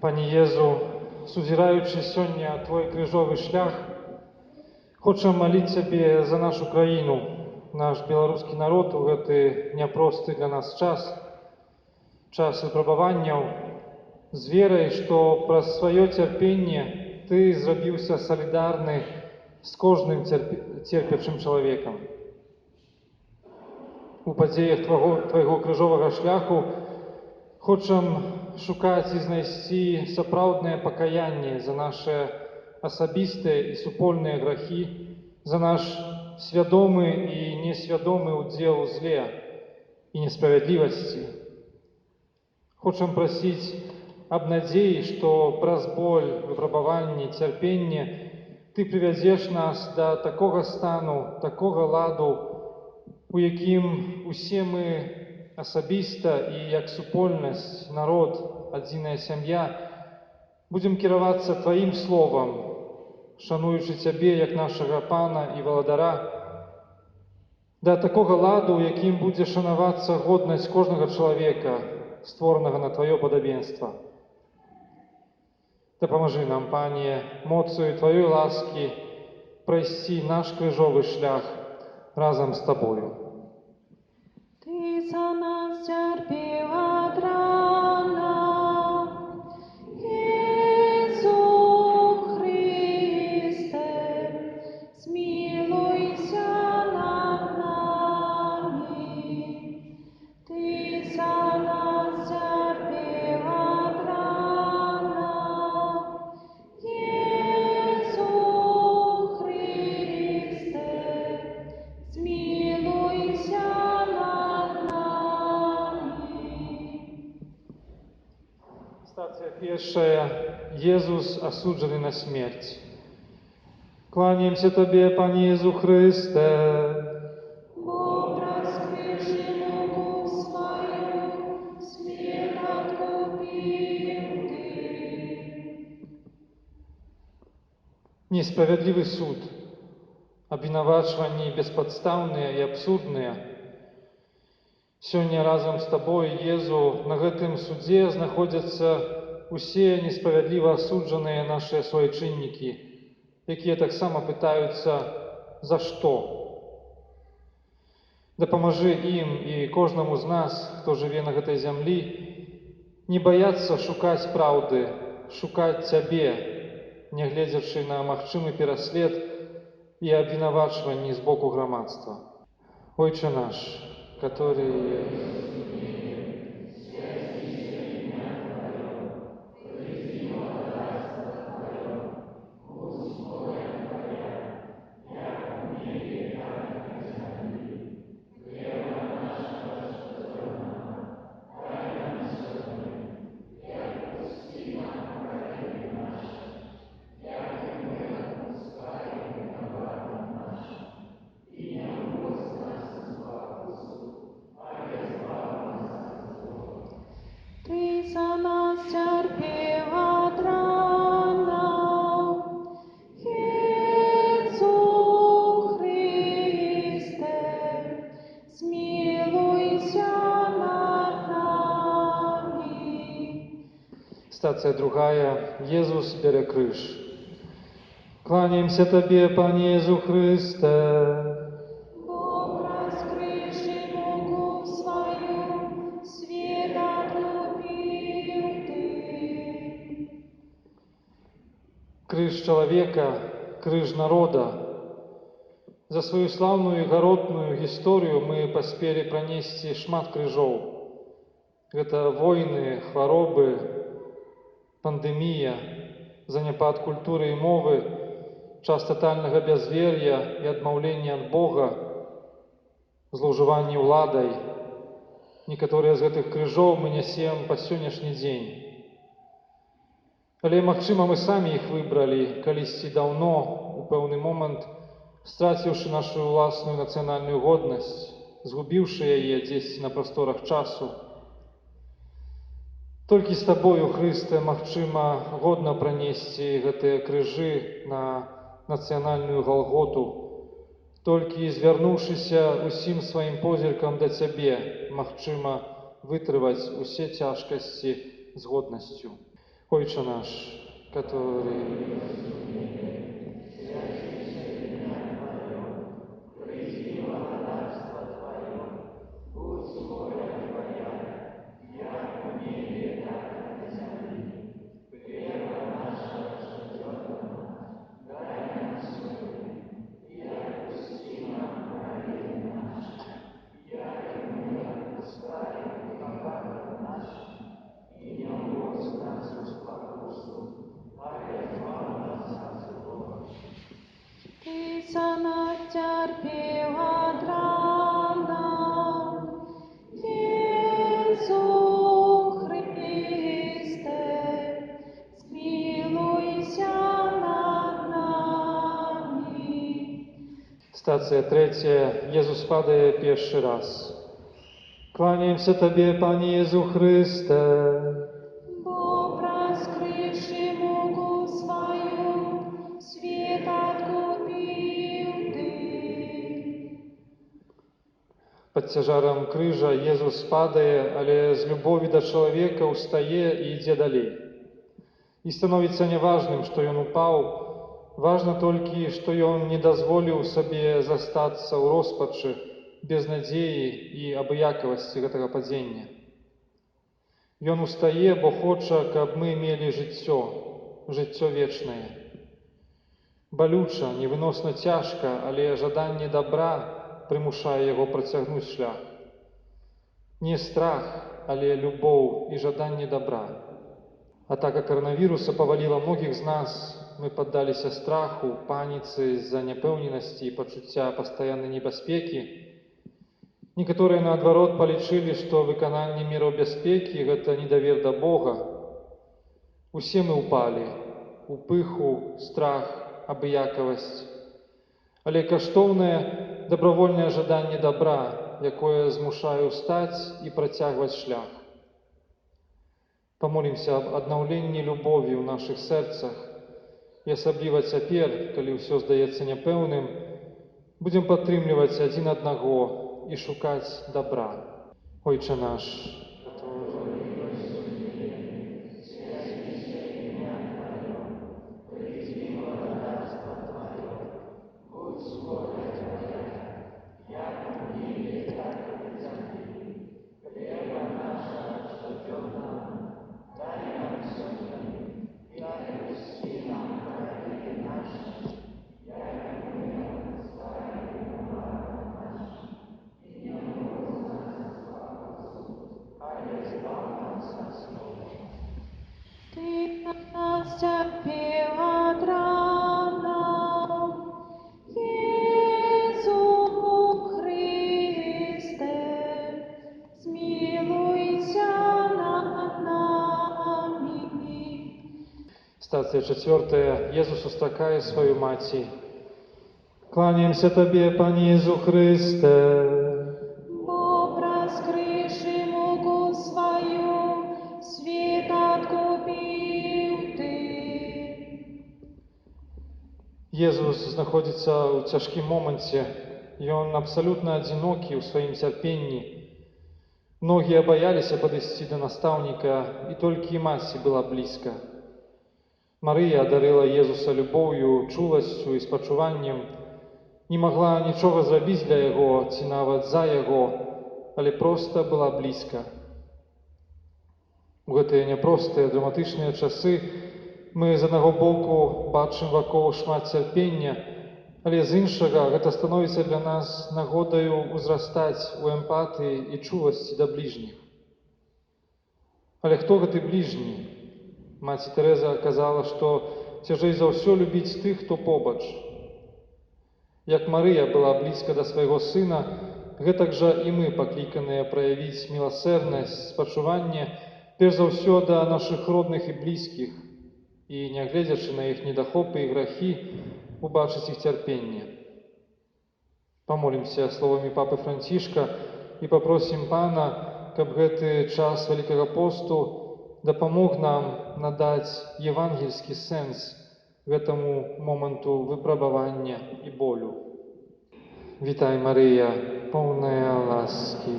Пане Езу, сузіраючы сёння Твой крыжовы шлях, хочам маліць Цябе за нашу краіну, наш беларускі народ у гэты няпросты для нас час, час выпрабаванняў, з верай, што праз сваё цярпенне Ты зрабіўся салідарны з кожным церпячым чалавекам. У падзеях Твайго крыжовага шляху хочам шукаць і знайсці сапраўднае пакаянне за нашы асабістыя і супольныя грахі, за наш свядомы і несвядомы ўдзел у зле і несправядлівасці. Хочам прасіць аб надзеі, што праз боль, выпрабаванне, цярпенне Ты прывядзеш нас да такога стану, такога ладу, у якім усе мы асабіста і як супольнасць, народ, адзіная сям'я, будзем кіравацца Тваім словам, шануючы Цябе як нашага Пана і Валадара, да такога ладу, у якім будзе шанавацца годнасць кожнага чалавека, створанага на Тваё падабенства. Дапамажы нам, Пане, моцаю Тваёй ласкі прайсці наш крыжовы шлях разам з Табою. Ты за нас цярпеў ад ранаў, Езу Хрысце, змілуйся над намі. Ты за нас цярпеў ад ранаў, Езу Хрысце, змілуйся над намі. Стацыя першая. Езус асуджаны на смерць. Кланяемся Табе, Пане Езу Хрысце. Бо праз крыж і муку сваю свет адкупіў Ты. Несправядлівы суд, абвінавачванні беспадстаўныя і абсурдныя. Сёння разам з Табой, Езу, на гэтым судзе знаходзяцца усе несправядліва асуджаныя нашыя суайчыннікі, якія таксама пытаюцца, за што. Дапамажы ім і кожнаму з нас, хто жыве на гэтай зямлі, не баяцца шукаць праўды, шукаць Цябе, нягледзячы на магчымы пераслед і абвінавачванні з боку грамадства. Ойча наш, который есть Ты за нас цярпеў ад ранаў, Езу Хрысце, змілуйся над намі. Стацыя другая. Езус бярэ крыж. Кланяемся Табе, Пане Езу Хрысце. Бо праз крыж і муку сваю свет адкупіў Ты. Крыж чалавека, крыж народа. За сваю слаўную і гаротную гісторыю мы паспелі пранесці шмат крыжоў. Гэта войны, хваробы, пандэмія, заняпад культуры і мовы, час татальнага бязвер'я і адмаўлення ад Бога, злоўжыванне ўладай. Некаторыя з гэтых крыжоў мы нясем па сённяшні дзень. Але, магчыма, мы самі іх выбралі калісьці даўно, у пэўны момант, страціўшы нашу ўласную нацыянальную годнасць, згубіўшы яе дзесьці на прасторах часу. Толькі з Табою, Хрысце, магчыма, годна пранесці гэтыя крыжы на нацыянальную Галготу, толькі звярнуўшыся усім сваім позіркам да Цябе, магчыма, вытрываць усе цяжкасці з годнасцю. Ойча наш, который Ты за нас цярпеў ад рана, Езу Хрысце, змілуйся над намі. Стацыя трэцяя. Езус падае першы раз. Кланяемся Табе, Пане Езу Хрысце. Бо праз крыж і муку сваю свет адкупіў Ты. Пад цяжарам крыжа Езус падае, але з любові да чалавека ўстае і ідзе далей. І становіцца няважным, што ён упаў, важна толькі, што ён не дазволіў сабе застацца ў роспачы, без надзеі і абыякавасці гэтага падзення. Ён устае, бо хоча, каб мы мелі жыццё, жыццё вечнае. Балюча, невыносна цяжка, але жаданне дабра прымушае яго працягнуць шлях. Не страх, але любоў і жаданне дабра. Атака каранавіруса паваліла многіх з нас, мы паддаліся страху, паніцы з-за няпэўненасці і пачуцця пастаяннай небяспекі. Некаторыя, наадварот, палічылі, што выкананне мераў бяспекі гэта недавер да Бога. Усе мы ўпалі у пыху, страх, абыякавасць. Але каштоўнае добравольнае жаданне дабра, якое змушае ўстаць і працягваць шлях. Памолімся аб аднаўленні любові ў нашых сэрцах, і асабліва цяпер, калі ўсё здаецца няпэўным, будзем падтрымліваць адзін аднаго і шукаць дабра. Ойча наш, Ты нас цярпеў ад рана, Езу Хрысце, змілуйся над намі. Стацыя чацвёртая. Езус сустракае сваю маці. Кланяемся Табе, Пане Езу Хрысце. Бо праз крыж і муку сваю свет адкупіў Ты. Езус знаходзіцца ў цяжкім моманце. Ён абсалютна адзінокі ў сваім цярпенні. Многія баяліся падысці да настаўніка, і толькі маці была блізка. Марыя адарыла Езуса любоўю, чуласцю і спачуваннем, не магла нічога зрабіць для яго ці нават за яго, але проста была блізка. У гэтыя няпростыя драматычныя часы мы з аднаго боку бачым вакол шмат цярпення, але з іншага гэта становіцца для нас нагодаю ўзрастаць у эмпатыі і чуласці да бліжніх. Але хто гэты бліжні? Маці Тэрэза казала, што цяжэй за ўсё любіць тых, хто побач. Як Марыя была блізка да свайго сына, гэтак жа і мы пакліканыя праявіць міласэрнасць, спачуванне, перш за ўсё да нашых родных і блізкіх, і, нягледзячы на іх недахопы і грахі, убачыць іх цярпенне. Памолімся словамі папы Францішка і папросім Пана, каб гэты час Вялікага посту дапамог нам надаць евангельскі сэнс гэтаму моманту выпрабавання і болю. Вітай, Марыя, поўная ласкі.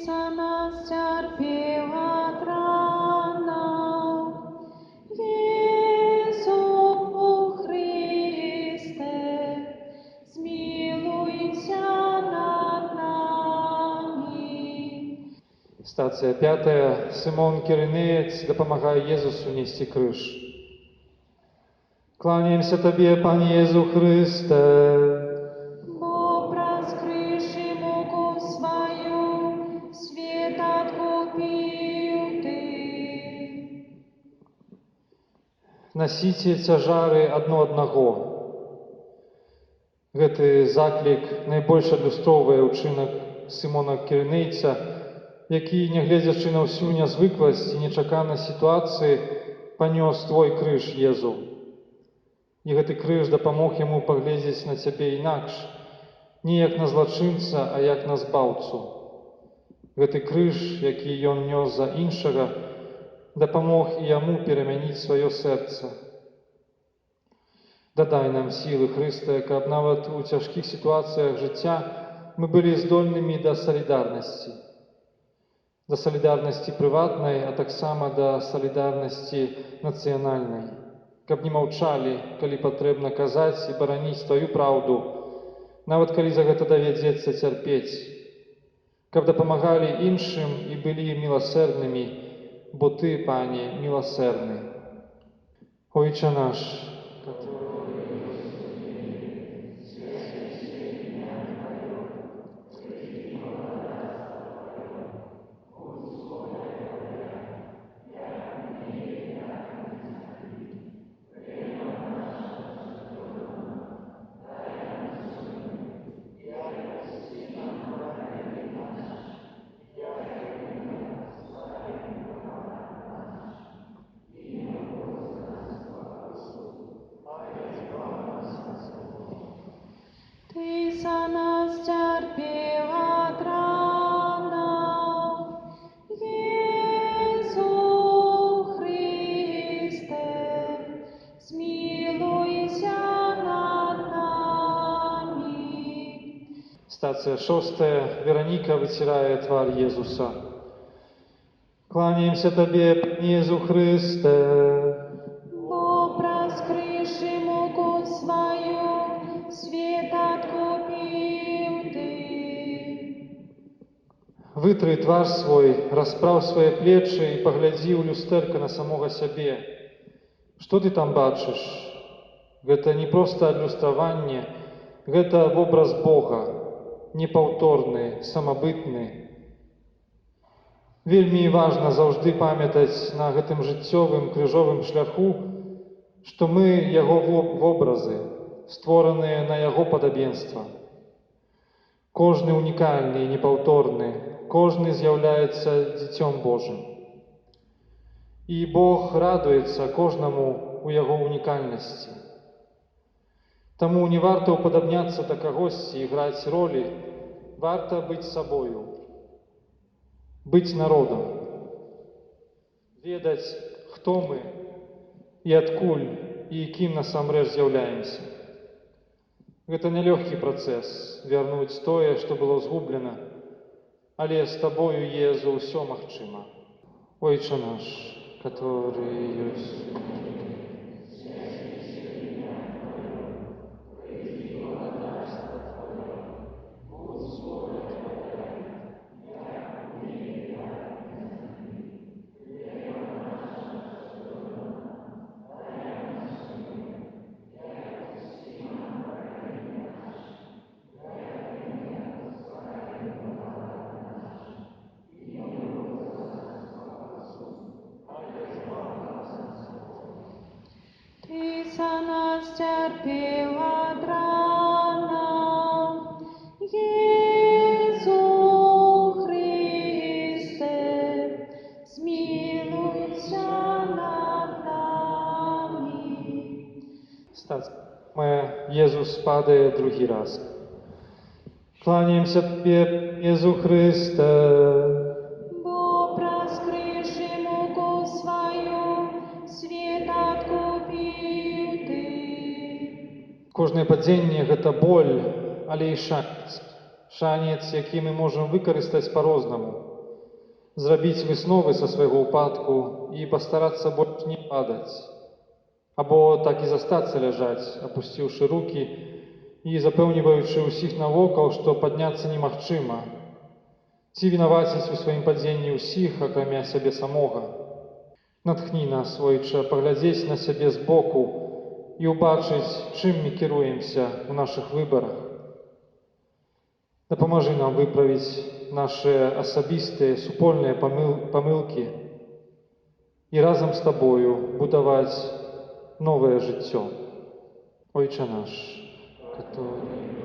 за нас цярпеў ад ранаў. Езу Хрысце, змілуйся над намі. Стацыя пятая. Сымон Кірынеец дапамагае Езусу несці крыж. Кланяемся Табе, Пане Езу Хрысце. Бо праз крыж і муку сваю свет адкупіў Ты. Насіце цяжары адно аднаго. Гэты заклік найбольш адлюстроўвае ўчынак Сымона Кірынейца, які, нягледзячы на ўсю нязвыкласць і нечаканасць сітуацыі, панёс твой крыж, Езу. І гэты крыж дапамог яму паглядзець на цябе інакш, не як на злачынца, а як на збаўцу. Гэты крыж, які ён нёс за іншага, дапамог і яму перамяніць сваё сэрца. Дадай нам сілы, Хрысце, каб нават у цяжкіх сітуацыях жыцця мы былі здольнымі да салідарнасці. Да салідарнасці прыватнай, а таксама да салідарнасці нацыянальнай. Каб не маўчалі, калі патрэбна казаць і бараніць тваю праўду, нават калі за гэта давядзецца цярпець. Каб дапамагалі іншым і былі міласэрнымі, бо Ты, Пане, міласэрны. Ойча наш, который Ты за нас цярпеў ад ранаў. Езу Хрысце, змілуйся над намі. Стацыя шостая. Вераніка выцірае твар Езуса. Кланяемся Табе, Пане Езу Хрысце. Бо праз крыж і муку сваю свет адкупіў Ты. Вытры твар свой, расправ свае плечы і паглядзі ў люстэрка на самога сябе. Што ты там бачыш? Гэта не проста адлюстраванне, гэта вобраз Бога, непаўторны, самабытны. Вельмі важна заўжды памятаць на гэтым жыццёвым крыжовым шляху, што мы яго вобразы, створаныя на яго падабенства. Кожны унікальны і непаўторны, кожны з'яўляецца дзіцём Божым. І Бог радуецца кожнаму ў яго унікальнасці. Таму не варта ўпадабняцца да кагосьці і граць ролі, варта быць сабою, быць народам, ведаць, хто мы і адкуль, і кім насамрэч з'яўляемся. Гэта нялёгкі працэс вярнуць тое, што было згублена, але з табою, Езу, ўсё магчыма. Ойча наш, который ёсць. Ты за нас цярпеў ад ранаў. Езу Хрысце, змілуйся над намі. Стацыя. Езус падае другі раз. Кланяемся Табе, Езу Хрысце. Бо праз крыж і муку сваю свет адкупіў Ты. Кожнае падзенне гэта боль, але і шанец. Шанец, які мы можам выкарыстаць па-рознаму. Зрабіць высновы са свайго ўпадку і пастарацца больш не падаць. Або так і застацца ляжаць, апусціўшы рукі і запэўніваючы ўсіх навокал, што падняцца немагчыма. Ці вінаваціць у сваім падзенні ўсіх, акрамя сябе самога. Натхні нас, Ойча, паглядзець на сябе збоку і ўбачыць, чым мы кіруемся ў нашых выбарах. Дапамажы нам выправіць нашы асабістыя супольныя памылкі і разам з Табою будаваць новае жыццё. Ойча наш, который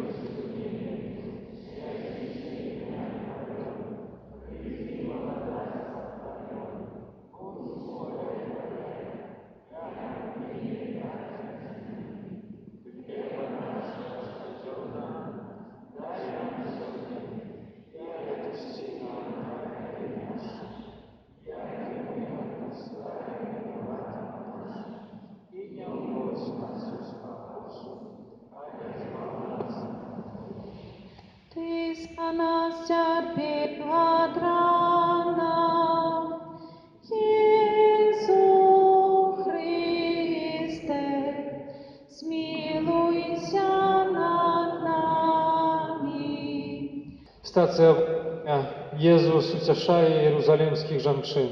Ты за нас цярпеў ад ранаў, Езу Хрысце, змілуйся над намі. Стацыя Езус уцяшае ерусалімскіх жанчын.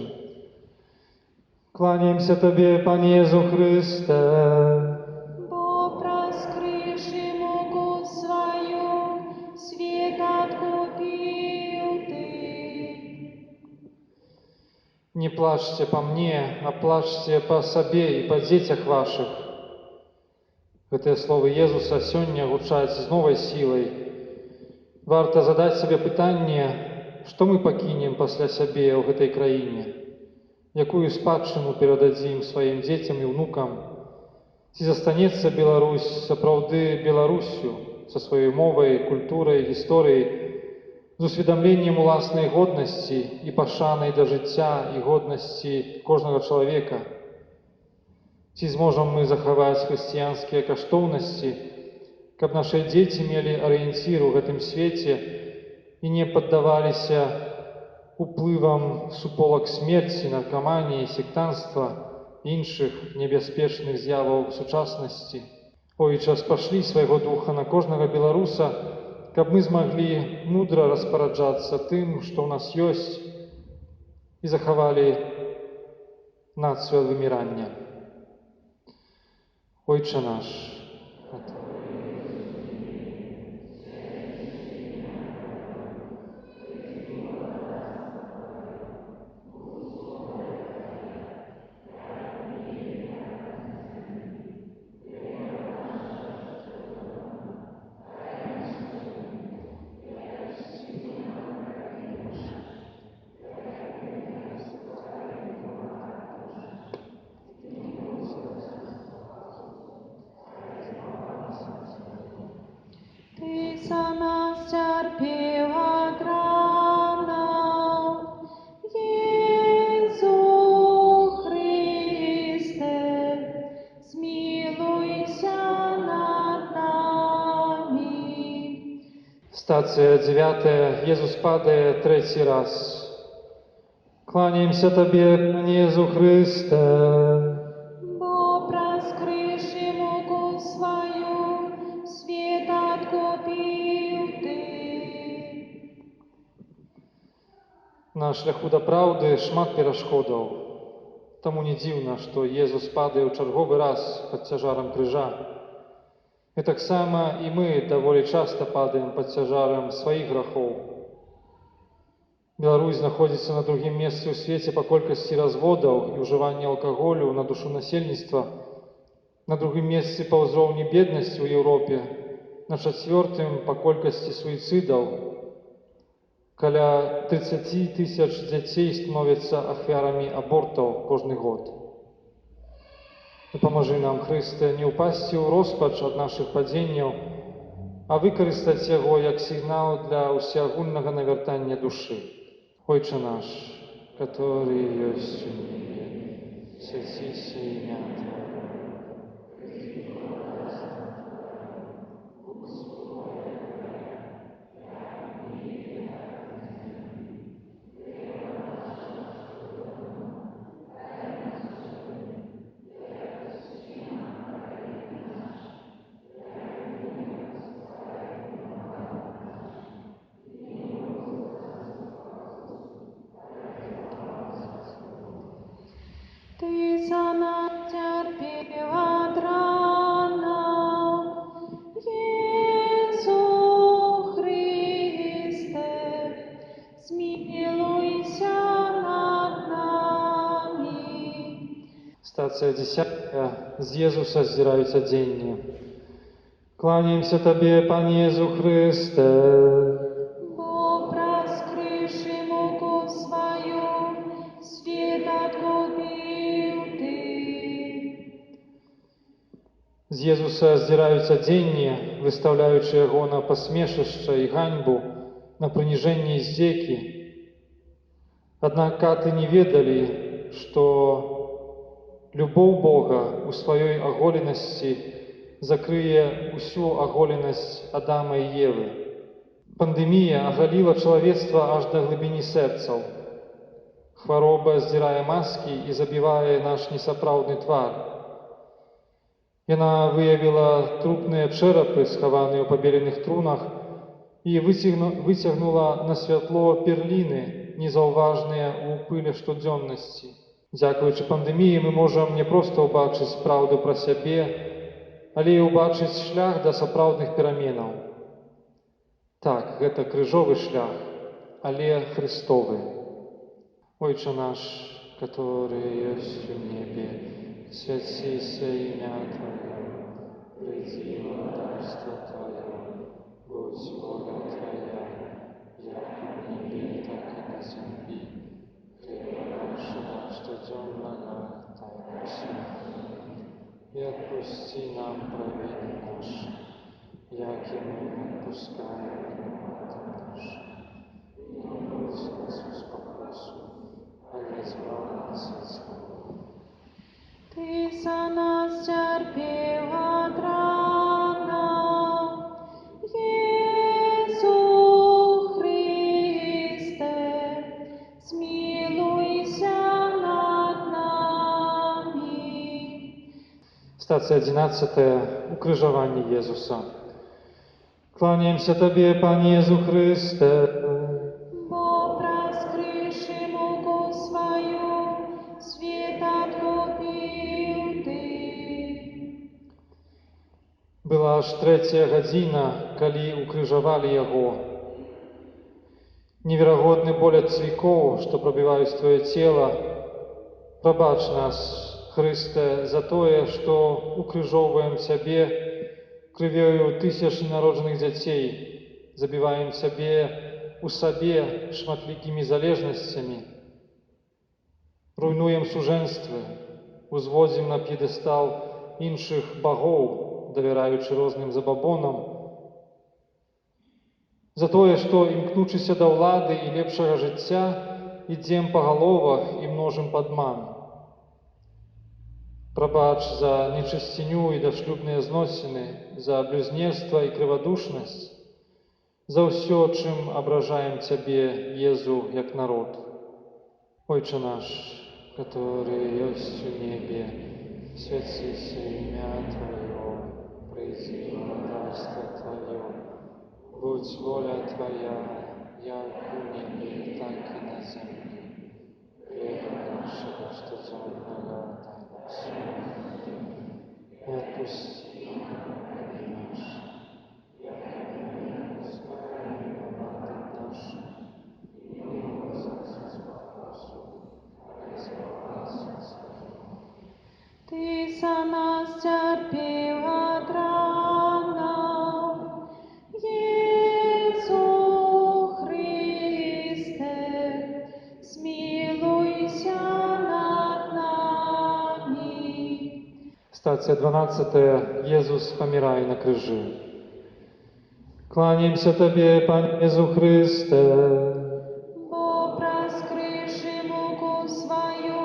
Кланяемся Табе, Пане Езу Хрысце. Бо праз крыж і муку сваю свет адкупіў Ты. Не плачце па мне, а плачце па сабе і па дзецях вашых. Гэтыя словы Езуса сёння гучаць з новай сілай. Варта задаць сабе пытанне, што мы пакінем пасля сябе ў гэтай краіне, якую спадчыну перададзім сваім дзецям і ўнукам, ці застанецца Беларусь сапраўды Беларуссю са сваёй мовай, культурай, гісторыяй, з усведамленнем уласнай годнасці і пашанай да жыцця і годнасці кожнага чалавека. Ці зможам мы захаваць хрысціянскія каштоўнасці, каб нашы дзеці мелі арыенцір у гэтым свеце і не паддаваліся уплывам суполак смерці, наркаманіі, сектанства, іншых небяспечных з'яваў сучаснасці. Ойча, спашлі свайго духа на кожнага беларуса, каб мы змаглі мудра распараджацца тым, што ў нас ёсць, і захавалі нацыю ад вымірання. Ойча наш, Ты за нас цярпеў ад ранаў, Езу Хрысце, змілуйся над намі. Стацыя 9. Езус падае трэці раз. Кланяемся Табе, Пане Езу Хрысце. Бо праз крыж і муку сваю свет адкупіў Ты. На шляху да праўды шмат перашкодаў. Таму не дзіўна, што Езус падае ў чарговы раз пад цяжарам крыжа. І таксама і мы даволі часта падаем пад цяжарам сваіх грахоў. Беларусь знаходзіцца на другім месцы ў свеце па колькасці разводаў і ўжывання алкаголю на душу насельніцтва, на другім месцы па ўзроўні беднасці ў Еўропе, на чацвёртым па колькасці суіцыдаў. Каля 30 тысяч дзяцей становяцца ахвярамі абортаў кожны год. Дапамажы нам, Хрысце, не ўпасці ў роспач ад нашых падзенняў, а выкарыстаць яго як сігнал для ўсеагульнага навяртання душы. Ойча наш, который ёсць у небе, свяціся імя Тваё. за нас цярпеў ад ранаў. Езу Хрысце, змілуйся над намі. Стацыя 10. З Езуса здзіраюць адзенне. Кланяемся Табе, Пане Езу Хрысце. Бо праз крыж і муку сваю свет адкупіў Ты. З Езуса здзіраюць адзенне, выстаўляючы яго на пасмешышча і ганьбу, на прыніжэнне і здзекі. Аднак каты не ведалі, што любоў Бога ў сваёй аголенасці закрые ўсю аголенасць Адама і Евы. Пандэмія агаліла чалавецтва аж да глыбіні сэрцаў. Хвароба здзірае маскі і забівае наш несапраўдны твар. Яна выявіла трупныя чэрапы, схаваныя ў пабеленых трунах, і выцягнула на святло перліны, незаўважныя ў пыле штодзённасці. Дзякуючы пандэміі мы можам не проста ўбачыць праўду пра сябе, але і ўбачыць шлях да сапраўдных пераменаў. Так, гэта крыжовы шлях, але Хрыстовы. Ойча наш, каторы ёсць у небе, свяціся імя Тваё, прыйдзі валадарства Тваё, будзь воля Твая, як у небе, так і на зямлі. Хлеба нашага штодзённага дай нам сёння, і адпусці нам правіны нашы, як і мы адпускаем вінаватым нашым. І не ўводзь нас у спакусу, але збаў нас ад злога. Ты за нас цярпеў ад ранаў. Езу Хрысце, змілуйся над намі. Стацыя 11. Укрыжаванне Езуса. Кланяемся Табе, Пане Езу Хрысце. Бо праз крыж і муку сваю свет адкупіў Ты. Была аж трэцяя гадзіна, калі укрыжавалі яго. Неверагодны боль ад цвікоў, што прабіваюць тваё цела. Прабач нас, Хрысце, за тое, што укрыжоўваем Цябе крывёю тысяч ненароджаных дзяцей, забіваем Цябе ў сабе шматлікімі залежнасцямі, руйнуем сужэнствы, узводзім на п'едэстал іншых багоў, давяраючы розным забабонам, за тое, што, імкнучыся да ўлады і лепшага жыцця, ідзем па галовах і множым падман. Прабач за нечысціню і дашлюбныя зносіны, за блюзнерства і крывадушнасць, за ўсё, чым абражаем Цябе, Езу, як народ. Ойча наш, каторы ёсць у небе, свяціся імя Тваё, прыйдзі валадарства Тваё, будзь воля Твая, як у небе, так і на зямлі. Хлеба нашага штодзённага дай нам сёння, і адпусці нам віны нашы, як і мы адпускаем вінаватым нашым. І не ўводзь нас у спакусу, але збаў нас ад злога. Ты за нас цярпеў ад ранаў. Езу Хрысце, змілуйся над намі. Стацыя 12. Езус памірае на крыжы. Кланяемся Табе, Пане Езу Хрысце. Бо праз крыж і муку сваю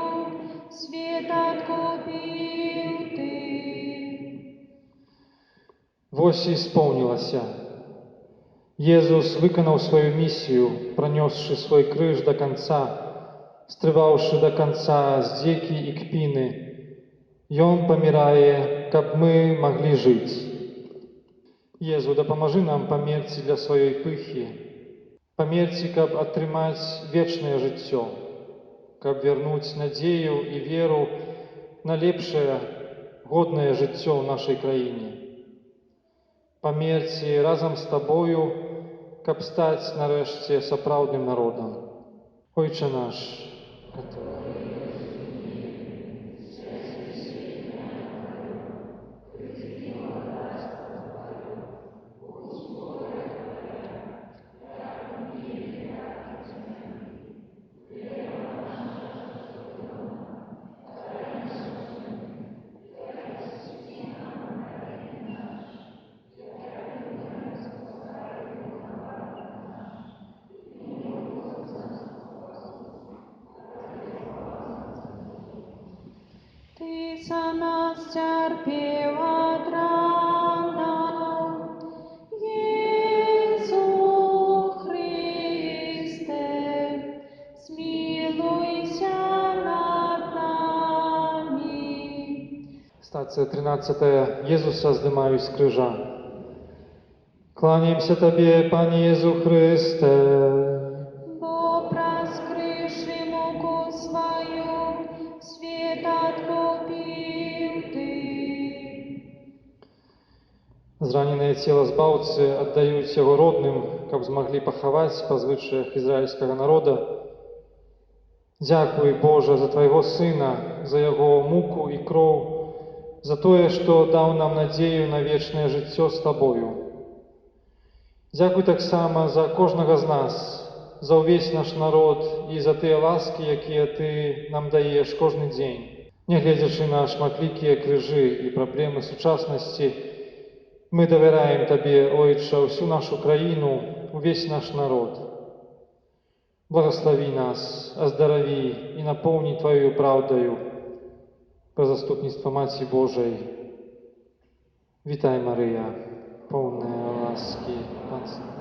свет адкупіў Ты. Вось і споўнілася. Езус выканаў сваю місію, пранёсшы свой крыж да канца, стрываўшы да канца здзекі і кпіны. Ён памірае, каб мы маглі жыць. Езу, дапамажы нам памерці для сваёй пыхі, памерці, каб атрымаць вечнае жыццё, каб вярнуць надзею і веру на лепшае, годнае жыццё ў нашай краіне. Памерці разам з Табою, каб стаць нарэшце сапраўдным народам. Ойча наш, который Ты за нас цярпеў ад ранаў, Езу Хрысце, змілуйся над намі. Стацыя 13. Езуса здымаюць з крыжа. Кланяемся Табе, Пане Езу Хрысце. Бо праз крыж і муку сваю свет адкупіў Ты. Зраненае цела Збаўцы аддаюць яго родным, каб змаглі пахаваць па звычаях ізраільскага народа. Дзякуй, Божа, за Твайго Сына, за яго муку і кроў, за тое, што даў нам надзею на вечнае жыццё з Табою. Дзякуй таксама за кожнага з нас, за ўвесь наш народ і за тыя ласкі, якія Ты нам даеш кожны дзень. Нягледзячы на шматлікія крыжы і праблемы сучаснасці, мы давяраем Табе, Ойча, ўсю нашу краіну, увесь наш народ. Благаславі нас, аздараві і напоўні Тваёю праўдаю праз заступніцтва Маці Божай. Вітай, Марыя, поўная ласкі, Пан з табою.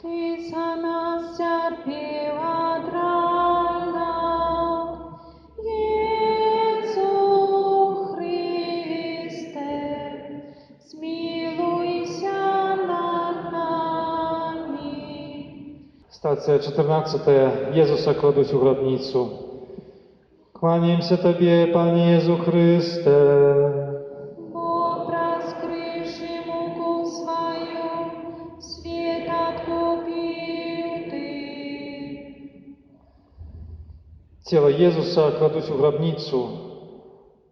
Ты за нас цярпеў ад ранаў, Езу Хрысце, змілуйся над намі. Стацыя 14. Езуса кладуць у грабніцу. Кланяемся Табе, Пане Езу Хрысце. Бо праз крыж і муку сваю свет адкупіў Ты. Цела Езуса кладуць у грабніцу.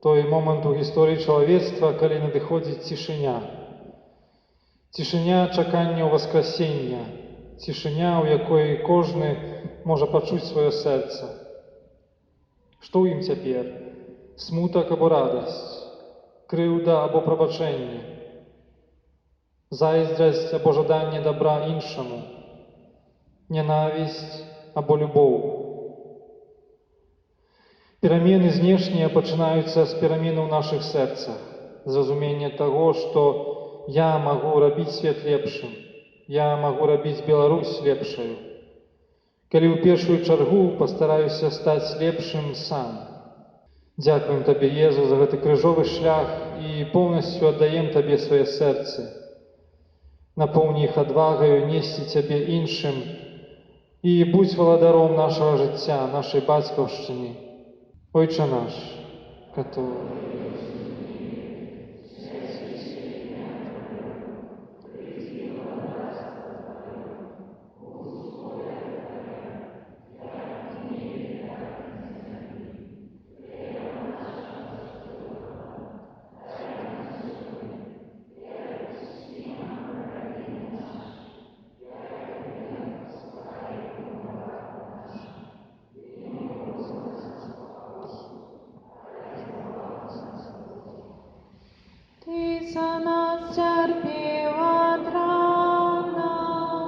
Той момант у гісторыі чалавецтва, калі надыходзіць цішыня. Цішыня чакання ўваскрасення, цішыня, у якой кожны можа пачуць сваё сэрца. Што ў ім цяпер? Смутак або радасць, крыўда або прабачэнне, зайздрасць або жаданне дабра іншаму, нянавісць або любоў. Перамены знешнія пачынаюцца з перамены ў нашых сэрцах, з разумення таго, што я магу рабіць свет лепшым, я магу рабіць Беларусь лепшаю, калі ў першую чаргу пастараюся стаць лепшым сам. Дзякуем Табе, Езу, за гэты крыжовы шлях і поўнасцю аддаем Табе свае сэрцы. Напоўні іх адвагаю несці Цябе іншым і будзь валадаром нашага жыцця, нашай бацькаўшчыны. Ойча наш, который Ты за нас цярпеў ад ранаў,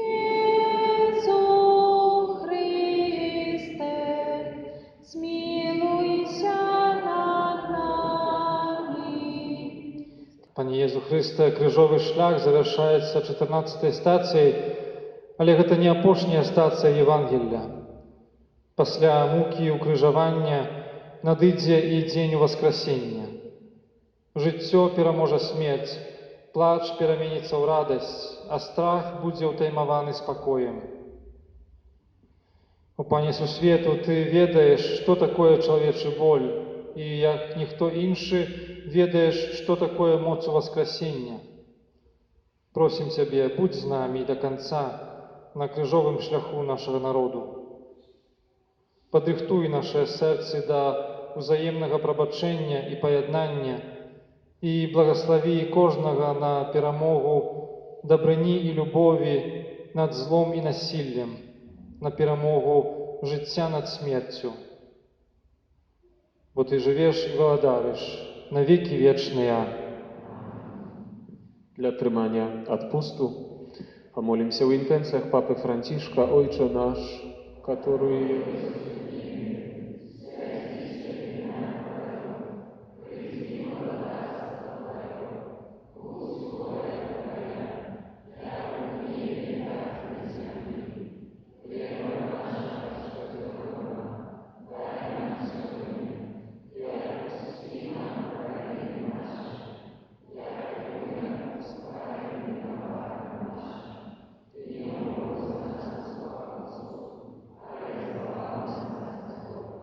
Езу Хрысце, змілуйся над намі. Пане Езу Хрысце, крыжовы шлях завяршаецца 14-й стацыяй. Але гэта не апошняя стацыя Евангелля. Пасля мукі укрыжавання надыдзе і дзень уваскрасення. Жыццё пераможа смерць, плач пераменіцца ў радасць, а страх будзе ўтаймаваны спакоем. О Пане сусвету, Ты ведаеш, што такое чалавечы боль, і, як ніхто іншы, ведаеш, што такое моц уваскрасення. Просім Цябе, будзь з намі да канца на крыжовым шляху нашага народу. Падрыхтуй нашыя сэрцы да ўзаемнага прабачэння і паяднання і благаславі кожнага на перамогу дабрыні і любові над злом і насиллем, на перамогу жыцця над смерцю. Бо Ты жывеш і валадарыш на векі вечныя. Для атрымання адпусту памолімся ў інтэнцыях Папы Францішка. Ойча наш, каторы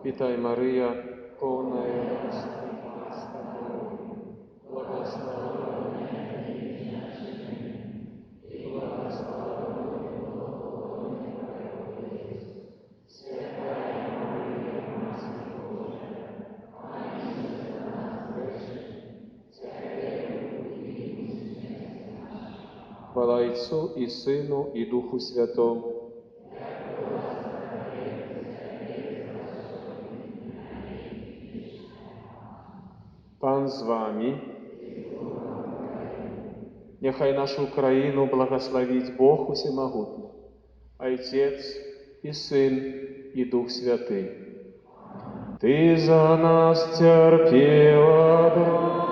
Witaj Maryja, pełna łaski, Pan z Tobą, błogosławiona i błogosławiony Święta Maryja, Matko Boża, Chwała Ojcu i Synu, i Duchu Świętemu. Pan z wami. Нехай нашу краіну благословить Бог Усемогутний, Отец и Сын и Дух Святый. Ты за нас терпела.